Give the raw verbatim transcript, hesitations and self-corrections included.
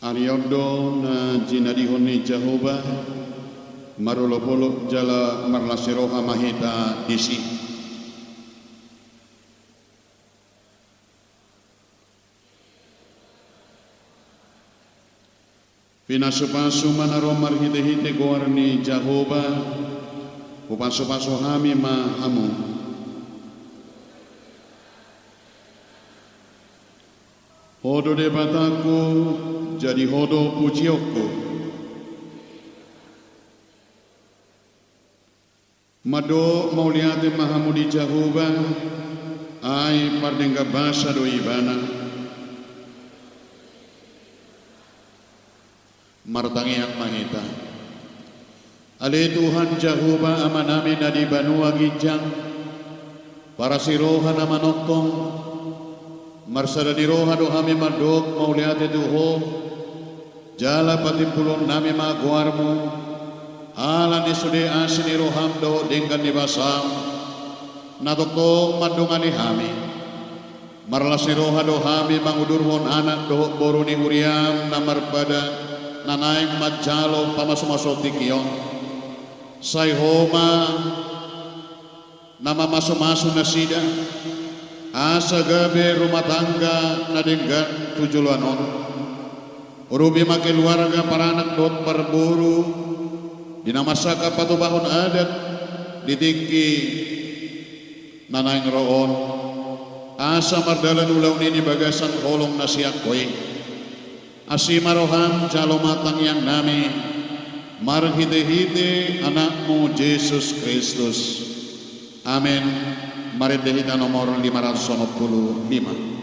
Ari on do na jinadihon ni Jahowa, marolopolop jala marlas ni roha ma hita disi. Pinasupasu ma na ro marhitehite goar ni Jahowa, hupasupasu hami ma hamu. Ho do Debatangku, jadi Ho do pujionku. Mandok mauliate ma hamu di Jahowa, ai pardenggan basa do Ibana. Martangiang ma hita. Ale Tuhan Jahowa Amanami na di banua ginjang, paras ni roha na manongtong, marsada ni roha do hami mandok mauliate tu Ho, jala patimbulonnami ma goarMu, ala ni sude asi ni rohaM dohot denggan ni basaM, na tongtong mandongani hami. Marlas ni roha do hami mangudurhon anak dohot boru ni huriaM na marpadan, na naeng manjalo pamasumasu tingki on. Sai Ho ma na mamasumasu nasida, asa gabe rumah tangga na denggan tu joloan on. Urupi ma keluarga paranak dohot parboru, di na marsangkap patupahon adat di tingki na naeng ro on, asa mardalan ulaon i di bagasan holong na sian Ho i. Asi ma rohaM, jalo ma tangiangnami, marhitehite AnakMu Jesus Kristus. Amen. Marende hita nomor lima ratus onom pulu lima.